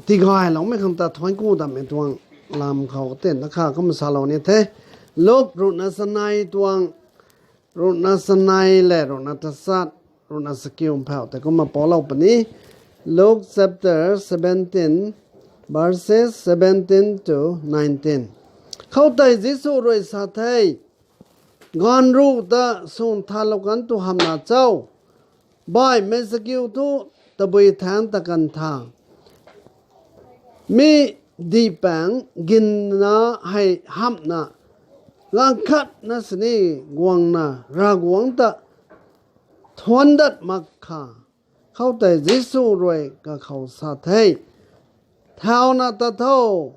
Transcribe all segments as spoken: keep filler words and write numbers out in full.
tigayloumei khang ta thuanc ku datmei tuang lam khou tei na kha kumna salou ni the. Luk ruhna chanei tuang, ruhna chanei le ruhna tachat, ruhna chakiu phau tei kumna paulou puni. Luke chapter seventeen, verses seventeen to nineteen. Khoutei Jisu rui sa the, Gaanv ruh ta swn thalou kan tu hamhna cho? Baihmei chakiu thu tabui thaengc ta kan tha. Mi dihpaeng ginna hei hamhna, gaanv khatna sini guangna Ravguangc ta thuanc dat mak kha. Khoutei Jisu rui kakhou sa the, Thauna tat tho,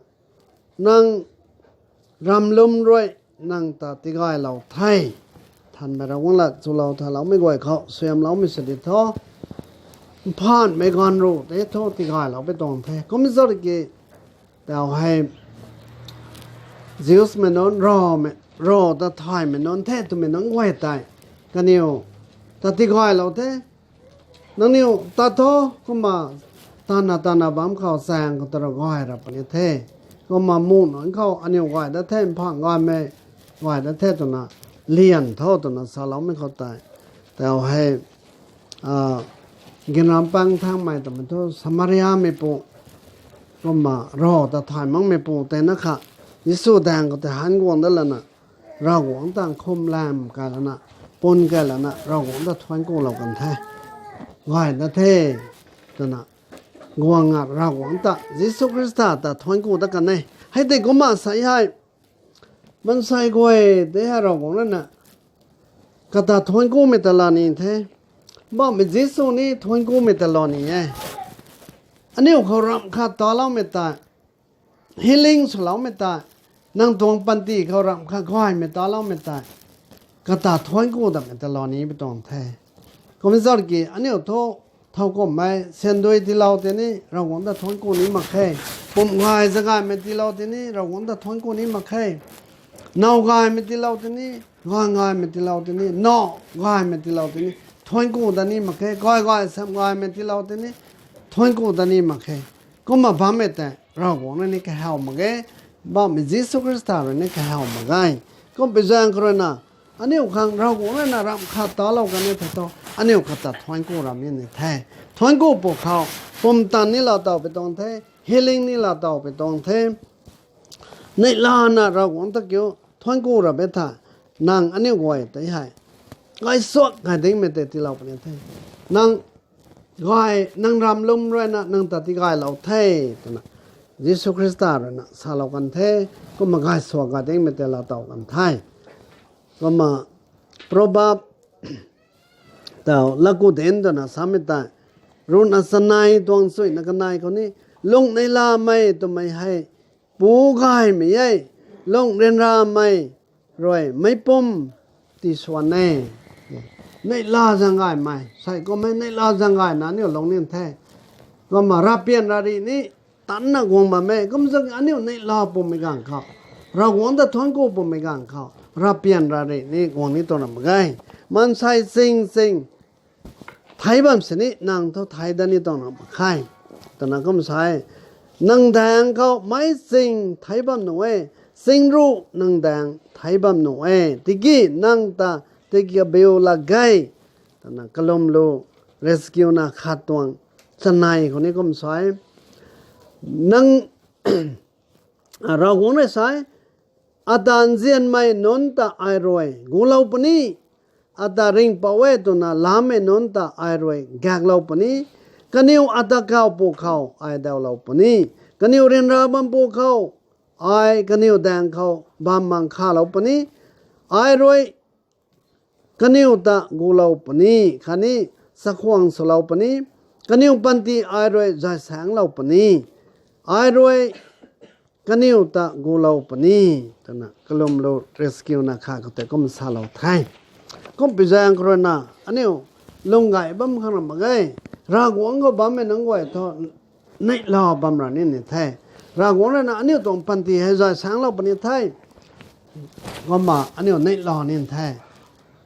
nang ramlum rui nang ta tigaylou the. Nthanmei Ravguangc lat chulou thaloumei guay khou suaihiamloumei sw di tho. Mphanhmei gaanv ruh tei thu tigaylou pui tuang the. Kumzat ki, tau hei Jewsmei nunc, Rom, Rom ta thaymei nunc the twmei nunc guay tei, kaniw ta tigaylou the. Nangniw tat tho, kumna tana tana bam khou chaeng khou ta rui gay ra puni the. Kumna muh nunc khou aniw gay dat the, mphang gaymei gay dat the twna lian tho twna saloumei khou tei, tau hei, ginrampang thangmei twmei thu Samariameipu, kumna Rom ta thay makmeipu tei na kha, Jisu daeng khou tei han guang dat lana, Ravguangc ta nkhum lam kai lana, pun kai lana Ravguangc ta thuanc kulou kan the. Gay dat the, twna guang a Ravguangc ta, Jisu Khrista ta thuanc ku dat kan e. Hei tei kumna sa hei, maansei guay tei hei Ravguangc rui na kata thuanc kumei ta laa ni the. Bammei Jisu ni thuanc kumei ta laa ni e. Aniu khou ramh khat taloumei tei, healing swloumei tei, nang tuang panty khou ramh khat gaymei taloumei tei, kata thuanc ku datmei ta laa ni pui tuang the. Kumzat ki aniu thu, thowkumhmei syandui tiilou tini Ravguangc ta thuanc ku ni mak khe. Pumh gay zagaymei tiilou tini Ravguangc ta thuanc ku ni mak khe. Now gaymei tiilou tini, gaanv gaymei tiilou tini, now gaymei tiilou tini, thuanc ku dat ni mak khe. Kai gay sam gaymei tiilou tini, thuanc ku dat ni mak khe. Kumna bammei tei Ravguangc rui ni kahaw mak ge, bammei Jisu Khrista rui ni kahaw mak ge. Kumpui zaeng khou rui na, aniu khang Ravguangc rui na ramh khat talou kan e the thu, aniu kata thuanc ku ram ni the. Thuanc ku pwkhou, pumtan ni laa tow pui tuang the, healing ni laa tow pui tuang the. Neihlana Ravguangc ta kiu thuanc ku ra be tha, nang aniu guay tei hei gaysuak gay dingmei tei tiilou puni the. Nang gay, nang ramlum rui na nang ta tigaylou the, twna Jisu Khrista rui na salou kan the. Kumna gaysuak gay dingmei tei laa tow kan the. Kumna Proverb tau laku dinc twna samei tei, ruhna chanei tuang chuina kanei khou ni, lung neihlamei twmei hei pu gaymei e, lung ryanramei rui meicpumc tiswan e. Neihla zaeng gaymei, sei kummei neihla zaeng gayna aniu lung nin the. Kumna ravpian ravri ni tanna guang bam e, kumzat aniu neihla pwmei ganv khou, Ravguangc ta thuanc ku pwmei ganv khou, ravpian ravri ni guang ni tuang ram mak ge. Maansei ching ching theic bam sini nang thu theic dat ni tuang ram mak khe, twna kum sa e. Nang daeng khou meic ching theic bam nuh e, ching ruh nang daeng theic bam nuh e, tiki nang ta tiki kabiu lak ge, twna kalum lu, rescue na khat tuang chanei khou ni kum sa e. Nang, Ravguangc rui sa e, ata nzianmei nunc ta ai rui gulou puni, ata ringhpouc e twna lammei nunc ta ai rui gaeklou puni, kaniw ata kaw pwkhou ai dawlou puni, kaniw ryanra bam pwkhou ai kaniw daeng khou bam mang khalou puni, ai rui kaniw ta gulou puni, khatni chakhwang swlou puni, kaniw panty ai rui zaysaenglou puni, ai rui kaniw ta gulou puni, twna kalum lu rescue na khat khou tei kum salou the. Kumpui zaeng khou rui na, aniu lung gay bam khang ram mak ge, Ravguangc khou bammei nunc guay thu neihla bam ra ni ni the. Ravguangc rui na aniu tuang panty hei zaysaenglou puni the. Kumna aniu neihla ni the.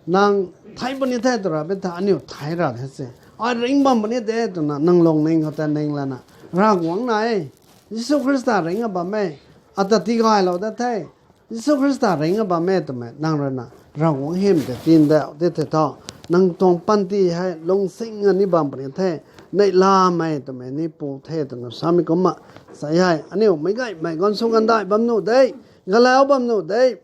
Nang theic puni the tw ra be tha, aniu theic ra the se. Ai ringc bam puni de twna nang lungning khou ta ning lana, Ravguangc na e, Jisu Khrista ringc a bam e, ata tigaylou dat the, Jisu Khrista ringc a bam e twmei nang rui na Ravguangc hym tei tin dau di the tho, nang tuang panty hei lungsing a ni bam puni the, neihlamei twmei ni pu the twna samei kumna, sa hei aniu meic gaymei gaanvsw gaanvdaih bam nuh de, galau bam nuh de.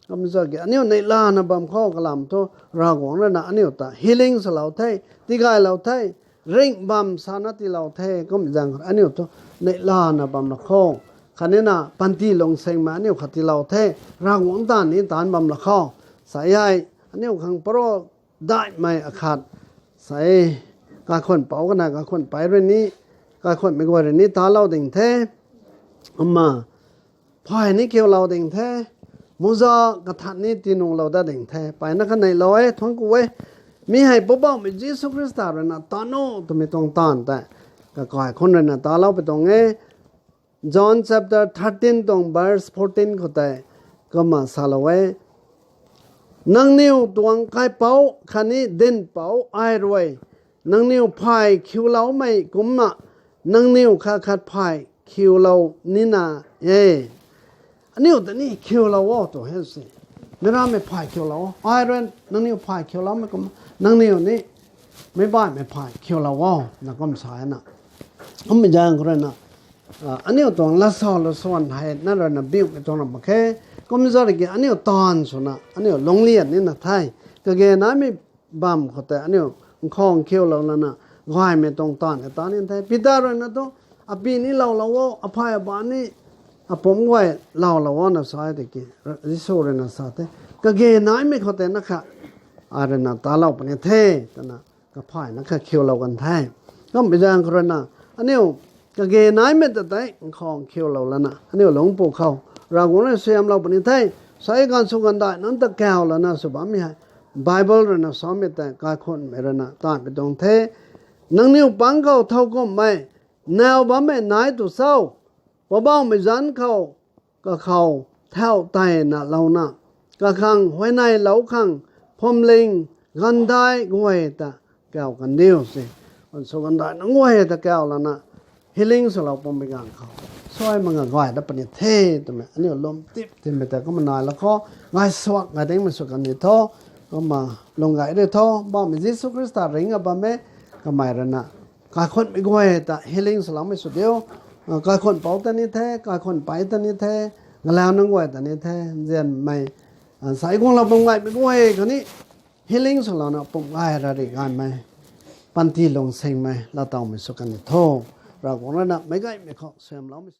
Kum zat ki aniu neihlana bam khou kalam thu Ravguangc rui na aniu ta healing swlou the, tigaylou the, ringh bam sana tiilou the. Kum zaeng khou aniu thu neihlana bam la khou, khatni na panty lungsingmei aniu khat tiilou the, Ravguangc taanv ni taanc bam la khou, sa hei aniu khang paro daihmei akhat, sa e, kaikhwang pouc kana kaikhwang pei rui ni, kaikhwangmei guay rui ni talou ding the. Kumna phay ni khiulou ding the, muza kathan ni tinuhlou dat ding the. Peyna kaneilou e, thuanc ku e. Mi hei Poubauhmei Jisu Khrista rui na taan o twmei tuang taanv tei kakaikhwang rui na talou pui tuang e. John chapter thirteen tuang verse fourteen khou tei kumna salou e: Nangniw tuang kaipouc khatni dinhpouc ai rui nangniw phay khiuloumei kumna, nangniw khat khat phay khiulou nina e. Aniu ta ni khiulou o tw he si. Meic ramei phay khiulou o. Ai rui nangniw phay khiuloumei kumna nangniw ni meic baihmei phay khiulou o, na kum sa na. Kummei zaeng khou rui na, aniu tuang lat sa lat swan hei na rui na biumei tuang ra mak khe. Kum zat ki aniu taanv swna aniu lunglian nina the. Kage naimei bam khou tei aniu nkhang khiulou lana gaymei tuang taanv e ta ni the. Peter rui na thu, api ni loulou o, aphay abaanc ni apumc guay loulou o na sa e tiki, Jisu rui na sa the, kage naimei khou tei na kha, ai rui na talou puni the, twna kaphay na kha khiulou kan the. Kummei zaeng khou rui na, aniu kage naimei ta tei nkhang khiulou lana aniu lungc pu khou Ravguangc rui suaihiamlou puni the. Sa e, gaanvsw gaanvdaih nunc ta kau lana sw bammei hei Bible rui na samei tei kaikhwangmei rui na taanv pi tuang the. Nangniw pang khou thowkumhmei naw bammei nai tu cho? Poubauhmei zanc khou kakhou thau tei na louna, kakhang huayneylou khang phuamling gaanvdaih guay ta kau kan diu se. Gaanvsw gaanvdaih nunc guay ta kau lana healing swlou pummei ganv khou suai mak nga gay dat puni the twmei aniu lwm tip timei tei kumna nai la khou, gay suak gay dingmei sw kan ni tho. Kumna lung gay ri tho, Poubauhmei Jisu Khrista ringc a bam e. Kamei rui na kaikhwangmei guay ta healing swloumei sw diu. Kaikhwang pouc ta ni the, kaikhwang pei ta ni the, galau nunc guay ta ni the, nzianmei, sai guanglou bam gaymei guay khatni healing swlouna pum gay ra ri gaymei, panty lungsingmei laatowmei sw kan ni tho. Ravguangc rui na meic gaymei khou suaihiamloumei